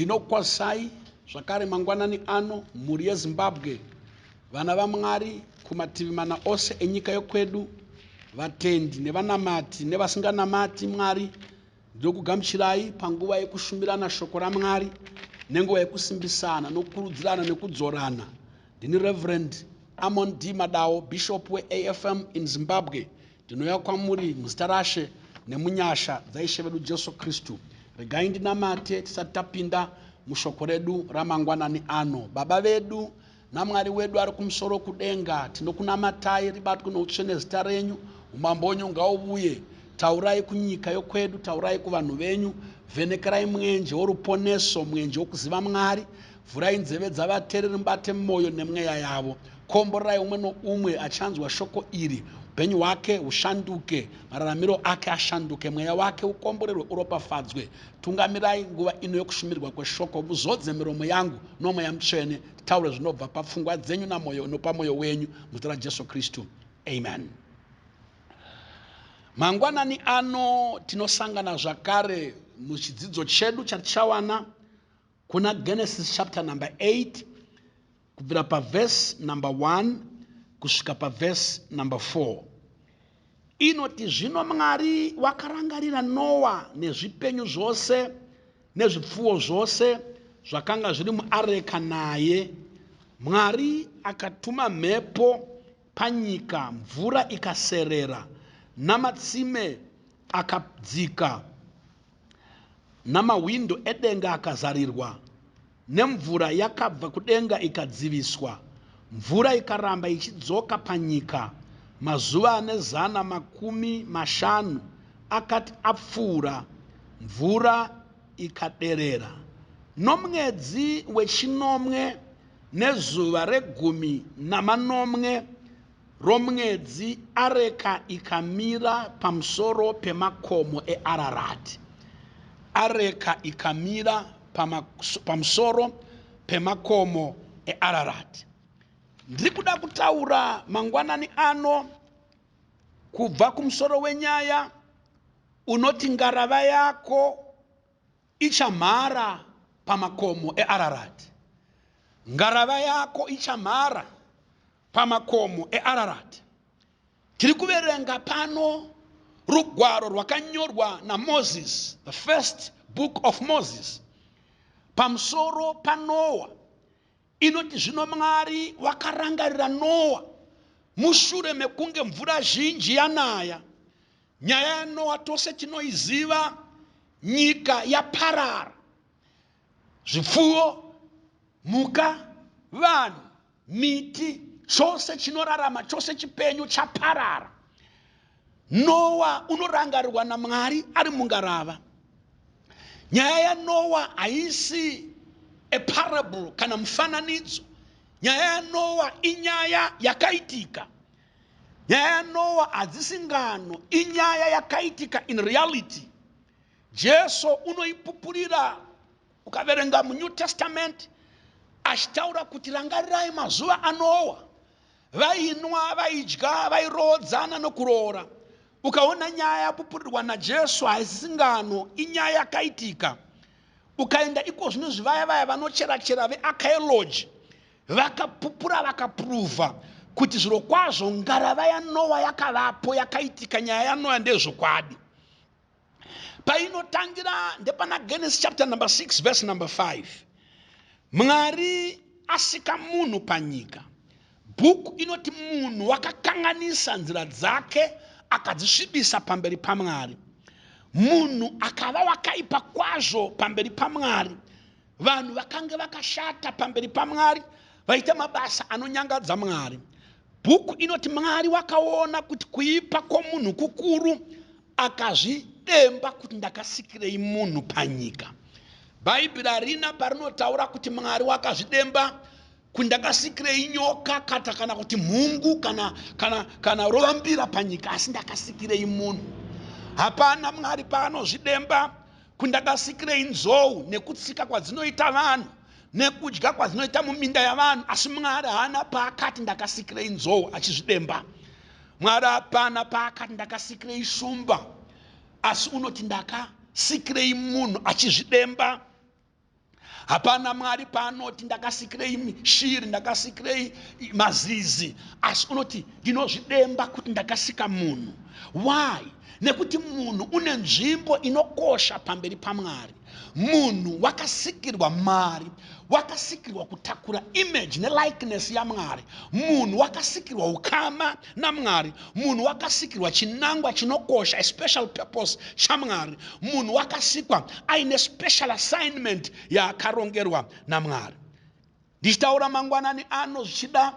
Ndinokukwazisai zvakare mangwanani ano mhuri yeZimbabwe, vana vaMwari kumativi mana ose enyika yokwedu, vatendi nevanamati nevasinganamati Mwari. Ndinokugamuchirai panguva yekushumirana shoko raMwari nenguva yekusimbisana nokukurudzirana nekudzorana. Ndini Reverend Amon D. Madawo, Bishop weAFM in Zimbabwe. Ndinouya kwamuri muzita raShe nemunyasha dzaIshe vedu Jesu Kristu. Regai ndinamate tisati tapinda mushoko redu ramangwanani ano. Baba vedu naMwari wedu ari kumusoro kudenga, tinokunamatai, ribatwe noutsvene zita renyu, umambo wenyu ngauvuye. Taurai kunyika yokwedu, taurai kuvanhu venyu, vhenekerai mwenje woruponeso, mwenje wokuziva Mwari. Vhurai nzeve dzavateereri mubate moyo nemweya yavo. Komborerai umwe noumwe achanzwa shoko iri, upenyu hwake hushanduke, mararamiro ake ashanduke, mweya wake ukomborerwe uropafadzwe. Tungamirai nguva ino yokushumirwa kweshoko, muzodze miromo yangu noMweya Mutsvene, titaure zvinobva papfungwa dzenyu namoyo nopamoyo wenyu, muzita raJesu Kristu. Amen. Mangwanani ano tinosangana zvakare muchidzidzo chedu chatichawana kuna Genesis chapter number 8 kubvira paverse number 1 kusvika paverse number 4. Inoti, Zvino Mwari wakarangarira Noa nezvipenyu zvose nezvipfuwo zvose zvakanga zviri muareka naye. Mwari akatuma mhepo panyika, mvura ikaserera, namatsime akadzika, namahwindo edenga akazarirwa, nemvura yakabva kudenga ikadziviswa, mvura ikaramba ichidzoka panyika mazuva ane 150 akati apfuura, mvura ikaderera. Nomwedzi wechinomwe nezuva regumi namanomwe romwedzi areka ikamira pamusoro pemakomo eArarati. Areka ikamira pamusoro pemakomo eArarati. Ndiri kuda kutaura mangwanani ano kubva kumusoro wenyaya unoti ngarava yako ichamhara pamakomo eArarati. Ngarava yako ichamhara pamakomo eArarati. Tiri kuverenga pano rugwaro rwakanyorwa naMoses, the first book of Moses, pamusoro paNoa. Inoti zvino Mwari wakarangarira Noa mushure mekunge mvura zhinji yanaya. Nyaya yaNoa tose tinoiziva, nyika yaparara. Zvipfuwo, mhuka, vanhu, miti, chose chinorarama, chose chipenyu chaparara. Noa unorangarirwa naMwari ari mungarava. Nyaya yaNoa haisi a parable kana mufananidzo. Nyaya yaNoa inyaya yakaitika. Nyaya yaNoa hadzisi ngano, inyaya yakaitika in reality. Jesu unoipupurira ukaverenga muNew Testament achitaura kuti rangarirai mazuva aNoa, vainwa, vaidya, vairoodzana nokuroora. Ukaona nyaya yapupurirwa naJesu haisi ngano, inyaya yakaitika. Ukaenda iko zvino zvivaya vaya vanochera-chera vearchaeology vakapupura vakapruvha kuti zvirokwazvo ngarava yaNoa yakavapo, yakaitika. Nyaya yaNoa ndezvokwadi. Painotangira ndepana Genesis chapter number 6 verse number 5. Mwari asika munhu panyika. Bhuku inoti munhu wakakanganisa nzira dzake akadzisvibisa pamberi paMwari. Munhu akava wakaipa kwazvo pamberi paMwari. Vanhu vakange vakashata pamberi paMwari, vaita mabasa anonyangadza Mwari. Bhuku inoti Mwari wakaona kuti kuipa kwomunhu kukuru, akazvidemba kuti ndakasikirei munhu panyika. Bhaibheri harina parinotaura kuti Mwari wakazvidemba kuti ndakasikirei nyoka kata kana kuti mhungu kana kana kana rovambira panyika, asi ndakasikirei munhu. Hapana Mwari paanozvidemba kuti ndakasikirei nzou nekutsika kwadzinoita vanhu nekudya kwadzinoita muminda yavanhu, asi Mwari haana paakati ndakasikirei nzou achizvidemba. Mwari hapana paakati ndakasikirei shumba, asi unoti ndakasikirei munhu achizvidemba. Hapana Mwari paanoti ndakasikirei shiri, ndakasikirei mazizi, asi unoti ndinozvidemba kuti ndakasika munhu. Why? Nekuti munhu une nzvimbo inokosha pamberi paMwari. Munhu wakasikirwa Mwari, wakasikirwa kutakura image nelikeness yaMwari. Munhu wakasikirwa ukama naMwari. Munhu wakasikirwa chinangwa chinokosha, a special purpose chaMwari. Munhu wakasikwa aine special assignment yaakarongerwa naMwari. Ndichitaura mangwanani ano, zvichida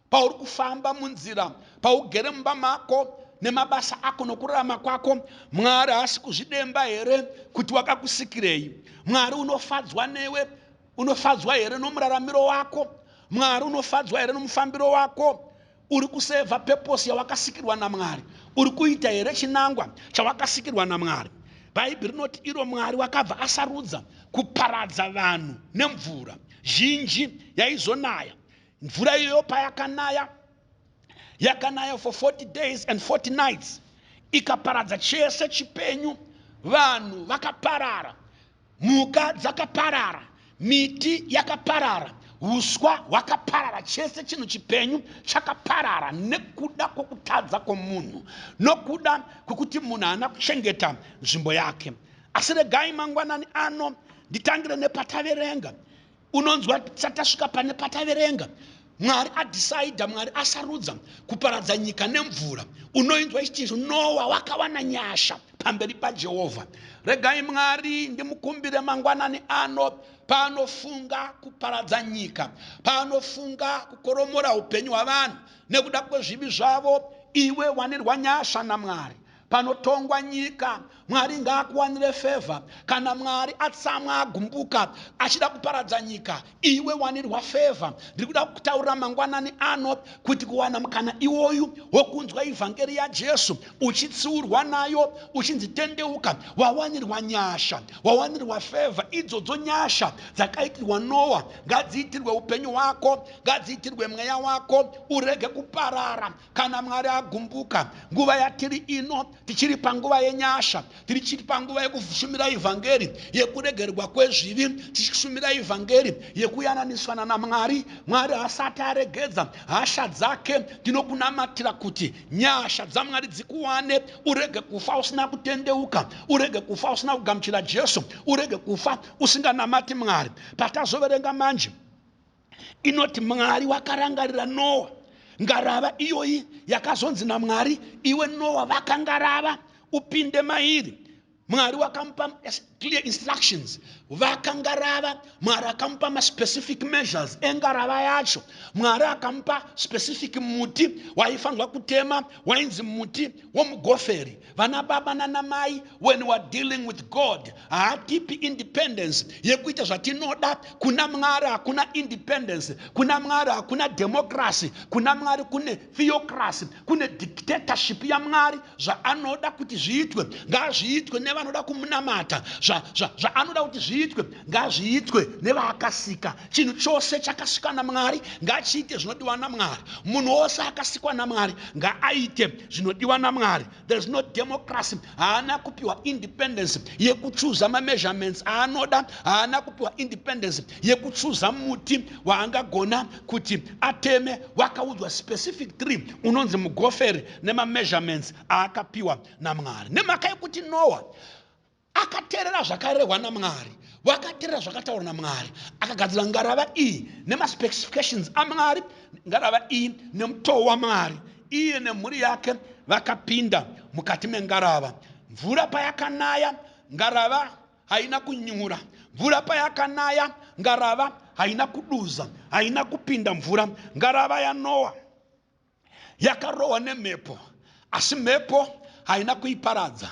pauri kufamba munzira, paugere mumba mako nemabasa ako nokurarama kwako, Mwari haasi kuzvidemba here kuti wakakusikirei? Mwari unofadzwa newe? Unofadzwa here nomuraramiro wako? Mwari unofadzwa here nomufambiro wako? Uri kusevha purpose yawakasikirwa naMwari? Uri kuita here chinangwa chawakasikirwa naMwari? Bhaibheri rinoti iro Mwari wakabva asarudza kuparadza vanhu nemvura zhinji yaizonaya. Mvura iyoyo payakanaya, yakanaya for 40 days and 40 nights, ikaparadza chese chipenyu. Vanhu vakaparara, mhuka dzakaparara, miti yakaparara, uswa hwakaparara, chese chinhu chipenyu chakaparara nekuda kwokutadza kwomunhu, nokuda kwekuti munhu haana kuchengeta nzvimbo yake. Asi regai mangwanani ano nditangire nepataverenga. Unonzwa tisati tasvika pane pataverenga, Mwari adhisaidha, Mwari asarudza kuparadza nyika nemvura. Unoinzwa ichiti Noa wakawana nyasha pamberi paJehovha. Regai Mwari ndimukumbire mangwanani ano, paanofunga kuparadza nyika, paanofunga kukoromora upenyu hwavanhu nekuda kwezvivi zvavo, iwe wanirwa nyasha naMwari. Panotongwa nyika, Mwari ngaakuwanire fevha. Kana Mwari atsamwa, agumbuka, achida kuparadza nyika, iwe wanirwa fevha. Ndiri kuda kutaurira mangwanani ano kuti kuwana mukana iwoyu wokunzwa ivhangeri yaJesu, uchitsiurwa nayo, uchinzi tendeuka, wawanirwa nyasha, wawanirwa fevha. Idzodzo nyasha dzakaitirwa Noa ngadziitirwe upenyu hwako, ngadziitirwe mweya wako, urege kuparara kana Mwari agumbuka. Nguva yatiri ino, tichiri panguva yenyasha, tiri panguva yekushumira ivhangeri yekuregerwa kwezvivi, tichishumira ivhangeri yekuyananiswana naMwari. Mwari asati aregedza hasha dzake, ndinokunamatira kuti nyasha dzaMwari dzikuwane, urege kufa usina kutendeuka, urege kufa usina kugamuchira Jesu, urege kufa usinganamati Mwari. Patazoverenga manje, inoti Mwari wakarangarira Noa. Ngarava iyoyi yakazonzi naMwari, iwe Noa, vaka ngarava upinde mairi. Mwari wakamupa clear instructions, vaka ngarava. Mwari akamupa maspecific measures engarava yacho. Mwari akamupa specific muti waifanirwa kutema, wainzi muti womugoferi. Vana baba nanamai, when we are dealing with God, haatipi independence yekuita zvatinoda. Kuna Mwari hakuna independence, kuna Mwari hakuna democracy, kuna Mwari kune theocracy, kune dictatorship yaMwari. Zvaanoda kuti zviitwe ngazviitwe nevanoda kumunamata, zvaanoda kuti zviitwe ngazviitwe nevaakasika. Chinhu chose chakasikwa naMwari ngachiite zvinodiwa naMwari. Munhu wose akasikwa naMwari ngaaite zvinodiwa naMwari. There is no democracy. Haana kupiwa independence yekuchuza mameasurements aanoda, haana kupiwa independence yekuchuza muti waangagona kuti ateme. Wakaudzwa specific tree unonzi mugoferi nemameasurements aakapiwa naMwari. Nemhaka yekuti Noa akateerera zvakarehwa naMwari, wakateerera zvakataurwa naMwari, akagadzira ngarava iyi nemaspecifications aMwari, ngarava iyi nemutoo waMwari, iye nemhuri yake vakapinda mukati mengarava. Mvura payakanaya, ngarava haina kunyura. Mvura payakanaya, ngarava haina kuduza, haina kupinda mvura. Ngarava yaNoa yakarohwa nemhepo, asi mhepo haina kuiparadza.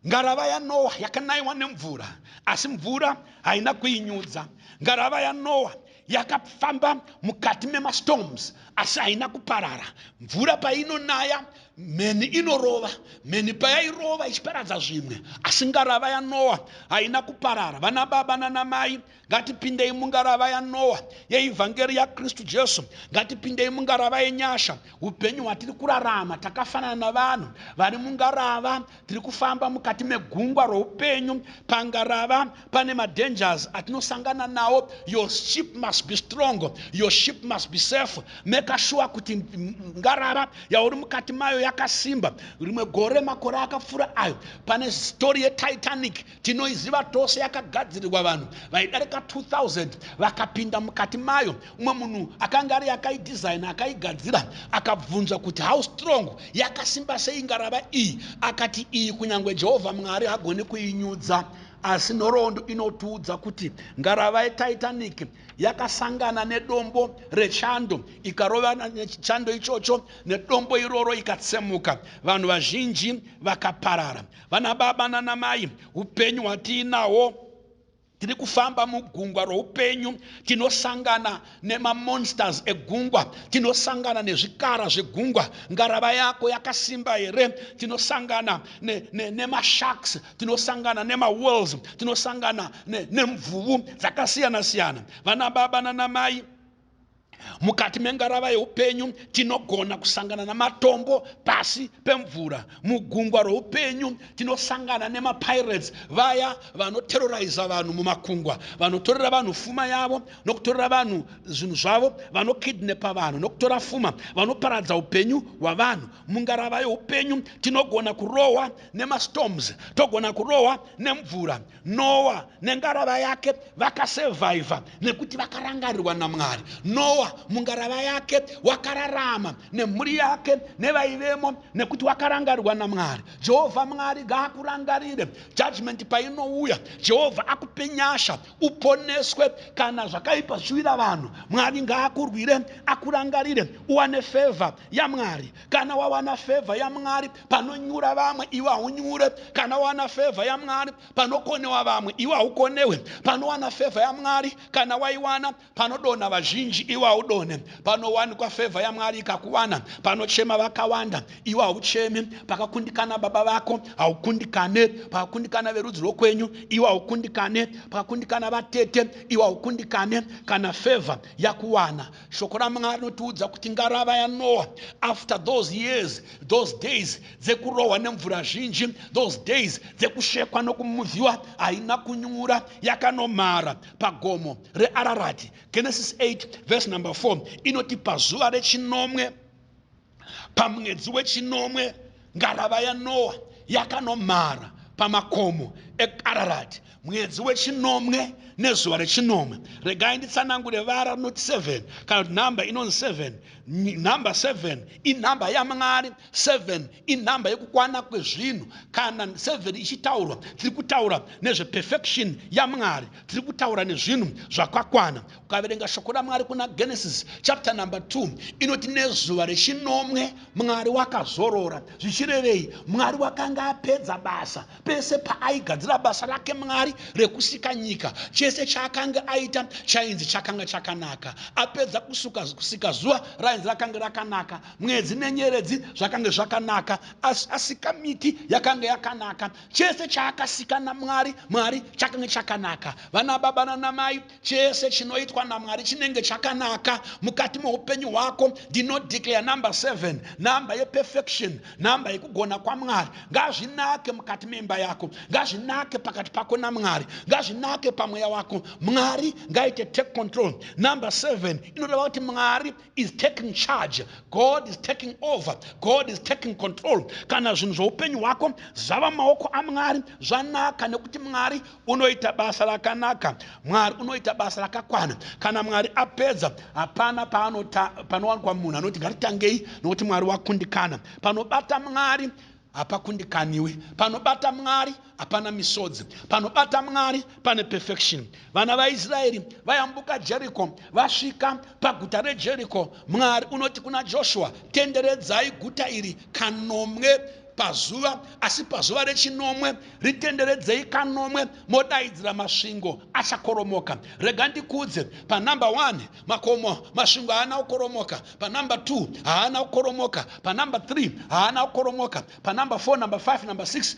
Ngarava yaNoa yakanayiwa nemvura, asi mvura haina kuinyudza. Ngarava yaNoa yakafamba mukati memastorms, asi haina kuparara. Mvura painonaya, mheni inorova, mheni payairova ichiparadza zvimwe, asi ngarava yaNoa haina kuparara. Vana baba nanamai, ngatipindei mungarava yaNoa yeivhangeri yaKristu Jesu. Ngatipindei mungarava yenyasha. Upenyu hwatiri kurarama, takafanana navanhu vari mungarava, tiri kufamba mukati megungwa roupenyu. Pangarava pane madangers. Madangers atinosangana nawo, your ship must be strong, your ship must be safe. Make sure kuti ngarava yauri mukati mayo yakasimba. Rimwe gore, makore akapfuura ayo, pane story yeTitanic tinoiziva tose. Yakagadzirirwa vanhu vaidarika 2000 vakapinda mukati mayo. Umwe munhu akanga ari akaidesigna, akaigadzira, akabvunzwa kuti, "How strong, yakasimba sei ngarava iyi?" Akati, "Iyi kunyange Jehovha Mwari hagoni kuinyudza." Asi nhoroondo inotiudza kuti ngarava yeTitanic yakasangana nedombo rechando, ikarova nechando ichocho, nedombo iroro ikatsemuka, vanhu vazhinji vakaparara. Vana baba nanamai, upenyu hwatiinahwo, tiri kufamba mugungwa roupenyu, tinosangana nemamonsters egungwa, tinosangana nezvikara zvegungwa. Ngarava yako yakasimba here? Tinosangana nemasharks, tinosangana nemawhales, tinosangana nemvuvu dzakasiyana-siyana. Vana baba nanamai, mukati mengarava yeupenyu tinogona kusangana namatombo pasi pemvura. Mugungwa roupenyu tinosangana nemapirates, vaya vanoterroriza vanhu mumakungwa, vanotorera vanhu fuma yavo nokutorera vanhu zvinhu zvavo, vanokidnapa vanhu nokutora fuma, vanoparadza upenyu hwavanhu. Mungarava yeupenyu tinogona kurohwa nemastorms, togona kurohwa nemvura. Noa nengarava yake vakasurvivha nekuti vakarangarirwa naMwari. Noa mungarava yake wakararama nemhuri yake nevaivemo nekuti wakarangarirwa naMwari. Jehovha Mwari ngaakurangarire. Judgment painouya, Jehovha akupe nyasha uponeswe. Kana zvakaipa zvichiwira vanhu, Mwari ngaakurwire, akurangarire, uwane favor yaMwari. Kana wawana favor yaMwari, panonyura vamwe iwe haunyure. Kana wawana favor yaMwari, panokonewa vamwe iwe haukonewe. Panowana favor yaMwari, kana waiwana, panodonha vazhinji iwe haudonhe. Panowanikwa favor yaMwari, ikakuwana, panochema vakawanda iwe hauchemi. Pakakundikana baba vako haukundikane, pakakundikana verudzi rwokwenyu iwe haukundikane, pakakundikana vatete iwe haukundikane, kana favor yakuwana. Shoko raMwari rinotiudza kuti ngarava yaNoa, after those years, those days dzekurohwa nemvura zhinji, those days dzekushekwa nokumuvhiwa, haina kunyura, yakanomhara pagomo reArarati. Genesis 8 verse number 4 inoti, pazuva rechinomwe, pamwedzi wechinomwe, ngarava yaNoa yakanomhara pamakomo eArarati. Mwedzi wechinomwe nezuva rechinomwe. Regai nditsanangure vara rinoti 7, kana kuti nhamba inonzi 7. Nhamba 7 inhamba yaMwari. 7 inhamba yekukwana kwezvinhu. Kana 7 ichitaurwa, tiri kutaura nezveperfection yaMwari, tiri kutaura nezvinhu zvakakwana. Ukaverenga shoko raMwari kuna Genesis chapter number 2, inoti nezuva rechinomwe Mwari wakazorora. Zvichirevei? Mwari wakanga apedza basa. Pese paaigadzira basa rake Mwari rekusika nyika, chese chaakanga aita chainzi chakanga chakanaka. Apedza kusuka, kusika zuva, rainzi rakanga rakanaka. Mwedzi nenyeredzi zvakanga zvakanaka. Asika miti, yakanga yakanaka. Chese chaakasika naMwari, Mwari, chakanga chakanaka. Vana baba nanamai, chese chinoitwa naMwari chinenge chakanaka. Mukati meupenyu hwako, ndinodeclare number 7, nhamba yeperfection, nhamba yekugona kwaMwari. Ngazvinake mukati meimba yako, ngazvinake pakati pako naMwari, ngazvinake pamweya wako. Mwari ngaite take control. Number 7 inoreva kuti Mwari is taking charge, God is taking over, God is taking control. Kana zvinhu zveupenyu hwako zvava maoko aMwari, zvanaka, nekuti Mwari unoita basa rakanaka, Mwari unoita basa rakakwana. Kana Mwari apedza, hapana panowanikwa munhu anoti ngatitangei, nokuti Mwari wakundikana. Panobata Mwari hapakundikaniwi, panobata Mwari hapana misodzi, panobata Mwari pane perfection. Vana vaIsraeri vayambuka Jeriko, vasvika paguta reJeriko, Mwari unoti kuna Joshua, "Tenderedzai guta iri kanomwe pazuva, asi pazuva rechinomwe ritenderedzei kanomwe, modaidzira, masvingo achakoromoka." Rega ndikudze, panumber 1 makomo, masvingo haana kukoromoka. Panumber 2 haana kukoromoka. Panumber 3 haana kukoromoka. Panumber 4, number 5, number 6,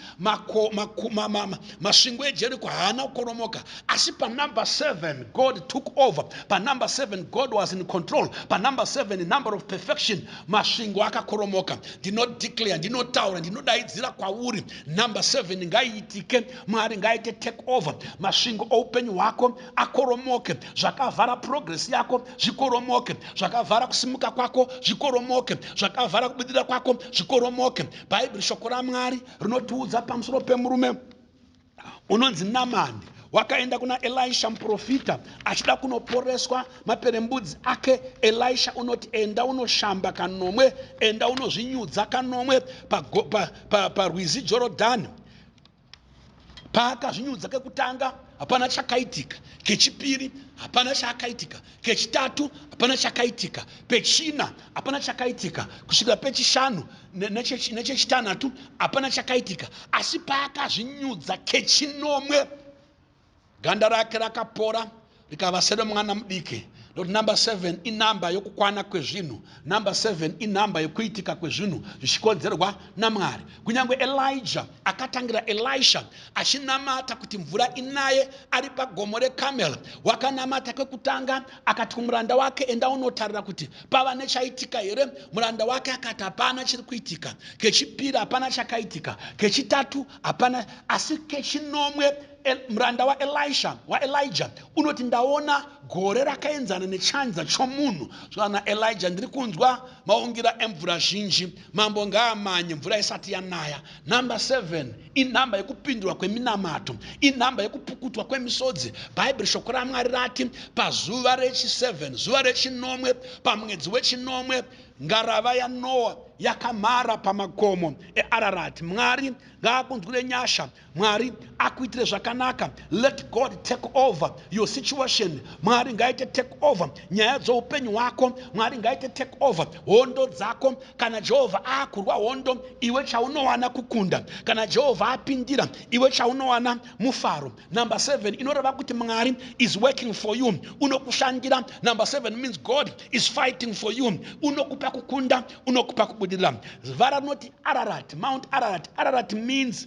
masvingo eJeriko haana kukoromoka. Asi panumber 7 God took over. Panumber 7 God was in control. Panumber 7, number of perfection, masvingo akakoromoka. Ndinodeclare, ndinotaura. Ndinodaidzira kwauri. Number 7 ngaiitike. Mwari ngaaite take over. Masvingo oupenyu hwako akoromoke. Zvakavhara progress yako zvikoromoke. Zvakavhara kusimuka kwako zvikoromoke. Zvakavhara kubudirira kwako zvikoromoke. Bhaibheri shoko raMwari rinotiudza pamusoro pemurume unonzi Namani. Wakaenda kuna Elisha muprofita achida kunoporeswa maperembudzi ake. Elisha unoti enda unoshamba kanomwe, enda unozvinyudza kanomwe parwizi Jorodhani. Paakazvinyudza kekutanga hapana chakaitika, kechipiri hapana chakaitika, kechitatu hapana chakaitika, pechina hapana chakaitika, kusvikira pechishanu nechechitanhatu hapana chakaitika. Asi paakazvinyudza kechinomwe, ganda rake rakapora rikava seremwana mudiki. Nokuti number 7 inamba yokukwana kwezvinhu. Number 7 inamba yokuitika kwezvinhu zvichikonzerwa naMwari. Kunyange Elijah akatangira Elisha achinamata kuti mvura inaye ari pagomo reCarmel, wakanamata kwekutanga akati kumuranda wake, enda unotarira kuti pava nechaitika here. Muranda wake akati hapana chiri kuitika. Kechipiri hapana chakaitika, kechitatu hapana, asi kechinomwe muranda waElisha waElijah unoti ndaona gore rakaenzana nechanza chomunhu. Zvana Elijah, ndiri kunzwa maungira emvura zhinji, mambo ngaamanye mvura isati yanaya. Number 7 inhamba yekupindurwa kweminamato, inhamba yekupukutwa kwemisodzi. Bhaibheri shoko raMwari rati pazuva rechi7, zuva rechinomwe, pamwedzi wechinomwe, ngarava yaNoa yakamhara pamakomo eArarati. Mwari ngaakunzwire nyasha, Mwari akuitire zvakanaka. Let God take over your situation. Mwari ngaite take over nyaya dzoupenyu hwako. Mwari ngaite take over hondo dzako. Kana Jehovha akurwa hondo, iwe chaunowana kukunda. Kana Jehovha apindira, iwe chaunowana mufaro. Number 7 inoreva kuti Mwari is working for you, unokushandira. Number 7 means God is fighting for you, unokupa kukunda, unokupa kubudirira. Vara rinoti Ararat, Mount Ararat. Ararat means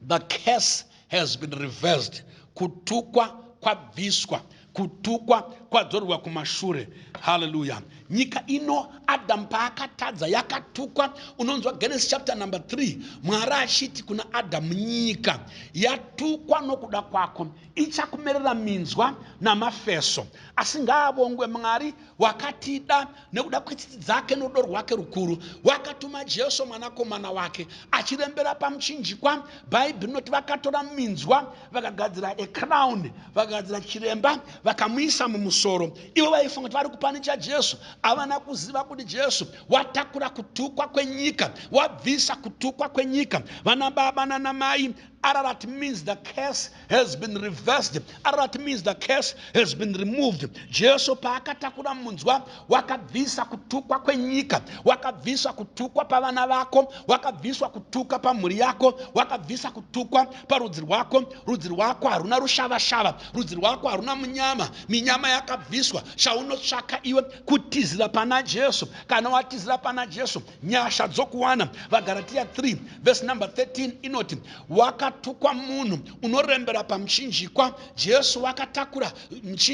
the curse has been reversed. Kutukwa kwabviswa, kutukwa kwadzorerwa kumashure. Haleluya. Nyika ino Adamu paakatadza yakatukwa. Unonzwa Genesis chapter number 3, Mwari achiti kuna Adamu, nyika yatukwa nokuda kwako, ichakumerera minzwa namafeso. Asi ngaavongwe Mwari wakatida nekuda kwetsitsi dzake norudo rwake rukuru, wakatuma Jesu mwanakomana wake achirembera pamuchinjikwa. Bhaibheri rinoti vakatora minzwa vakagadzira a crown, vakagadzira chiremba vakamuisa mumusoro. Ivo vaifunga kuti vari kupanicha Jesu, havana kuziva kuti Jesu watakura kutukwa kwenyika, wabvisa kutukwa kwenyika. Vana baba nanamai, Ararat means the curse has been reversed. Ararat means the curse has been removed. Jesu paakatakura munzwa wakabvisa kutukwa kwenyika, wakabvisa kutukwa pavana vako, wakabviswa kutuka pamhuri yako, wakabvisa kutukwa parudzi rwako. Rudzi rwako haruna rushavashava, rudzi rwako haruna munyama, minyama yakabviswa. Chaunotsvaka iwe kutizira pana Jesu. Kana watizira pana Jesu, nyasha dzokuwana. VaGaratia 3 verse number 13 inoti wakatukwa munhu unorembera pamuchinjikwa. Jesu wakatakura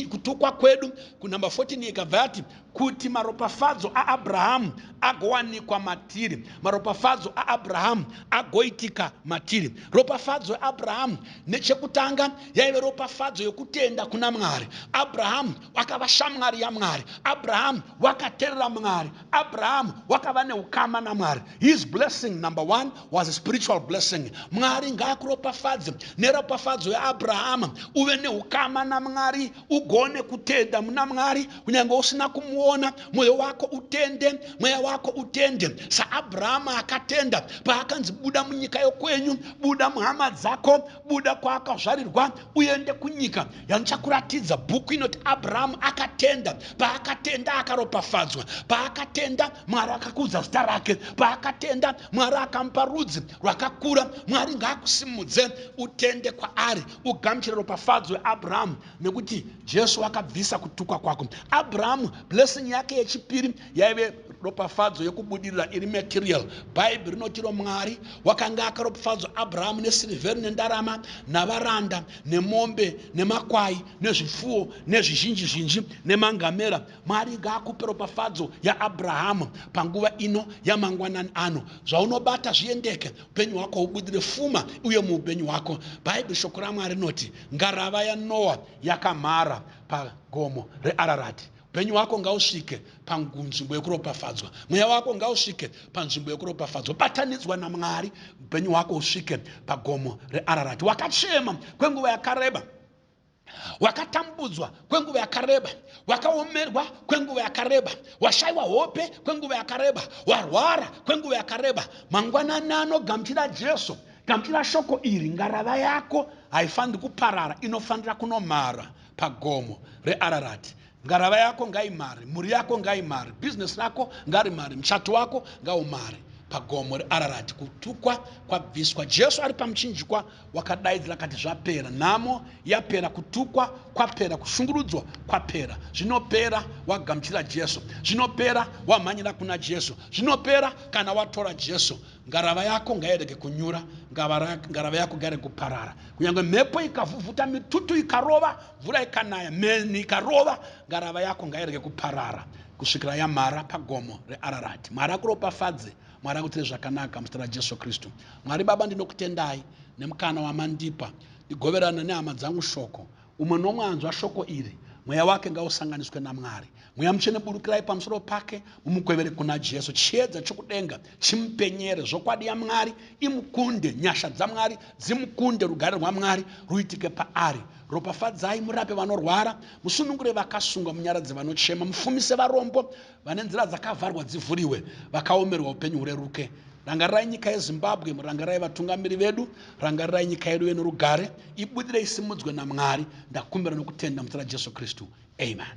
kutukwa kwedu. Kunumber 14 ikabva yati kuti maropafadzo aAbrahamu agowanikwa matiri, maropafadzo aAbrahamu agoitika matiri. Ropafadzo yaAbrahamu nechekutanga yaive ropafadzo yokutenda kuna Mwari. Abrahamu wakava shamwari yaMwari. Abrahamu wakateerera Mwari. Abrahamu wakava neukama naMwari. His blessing number 1 was a spiritual blessing. Mwari ngaakuropafadze neropafadzo yaAbrahamu, uve neukama naMwari, ugone kutenda muna Mwari kunyange usina kumuona. Mwoyo wako utende, mweya wako utende saAbrahamu akatenda paakanzi buda munyika yokwenyu, buda muhama dzako, buda kwaakazvarirwa, uende kunyika yandichakuratidza. Bhuku inoti Abrahamu akatenda. Paakatenda akaropafadzwa. Paakatenda Mwari akakudza zita rake. Paakatenda Mwari akamupa rudzi rwakakura. Mwari ngaakusimudze utende kwaari, ugamuchire ropafadzo yeAbrahamu, nekuti Jesu wakabvisa kutukwa kwako. Abrahamu blessing yake yechipiri yaive Ropafadzo yekubudirira iri material. Bhaibheri rinotiro Mwari wakanga akaropafadzwa Abrahamu nesirivheri nendarama navaranda nemombe nemakwai nezvipfuwo nezvizhinji zhinji nemangamera. Mwari ngaakupe ropafadzo yaAbrahamu panguva ino yamangwanani ano. Zvaunobata zviendeke, upenyu hwako hubudire, fuma uye muupenyu hwako. Bhaibheri shoko raMwari rinoti ngarava yaNoa yakamhara pagomo reArarati. Upenyu hwako ngausvike panzvimbo yekuropafadzwa. Mweya wako ngausvike panzvimbo yekuropafadzwa. Batanidzwa naMwari, upenyu hwako usvike pagomo reArarati. Wakachema kwenguva yakareba, wakatambudzwa kwenguva yakareba, wakaomerwa kwenguva yakareba, washaiwa hope kwenguva yakareba, warwara kwenguva yakareba. Mangwanani ano gamuchira Jesu, gamuchira shoko iri. Ngarava yako haifaniri kuparara, inofanira kunomhara pagomo reArarati. Ngarava yako ngaimhare, mhuri yako ngaimhare, bhizinesi rako ngarimhare, muchato wako ngaumhare pagomo reArarati. Kutukwa kwabviswa. Jesu ari pamuchinjikwa wakadaidzira akati zvapera. Nhamo yapera, kutukwa kwapera, kushungurudzwa kwapera. Zvinopera wagamuchira Jesu. Zvinopera wamhanyira kuna Jesu. Zvinopera kana watora Jesu. Ngarava yako ngairege kunyura, ngarava yako ngairege kuparara. Kunyange mhepo ikavhuvhuta, mitutu ikarova, mvura ikanaya, mheni ikarova, ngarava yako ngairege kuparara kusvikira yamhara pagomo reArarati. Mwari akuropafadze, Mwari akuitire zvakanaka muzita raJesu Kristu. Mwari Baba, ndinokutendai nemukana wamandipa ndigoverana nehama dzangu shoko. Umwe nomwe anzwa shoko iri, mweya wake ngausanganiswe naMwari. Mweya Mutsvene burukirai pamusoro pake, mumukwevere kuna Jesu. Chiedza chokudenga chimupenyere, zvokwadi yaMwari imukunde, nyasha dzaMwari dzimukunde, rugare rwaMwari ruitike paari. Ropafadzai, murape vanorwara, musunungure vakasungwa, munyaradze vanochema, mufumise varombo, vane nzira dzakavharwa dzivhuriwe, vakaomerwa upenyu hureruke. Rangarirai nyika yeZimbabwe, rangarirai vatungamiri vedu, rangarirai nyika yedu yenorugare, ibudire isimudzwe naMwari. Ndakumbira nokutenda muzita raJesu Kristu. Amen.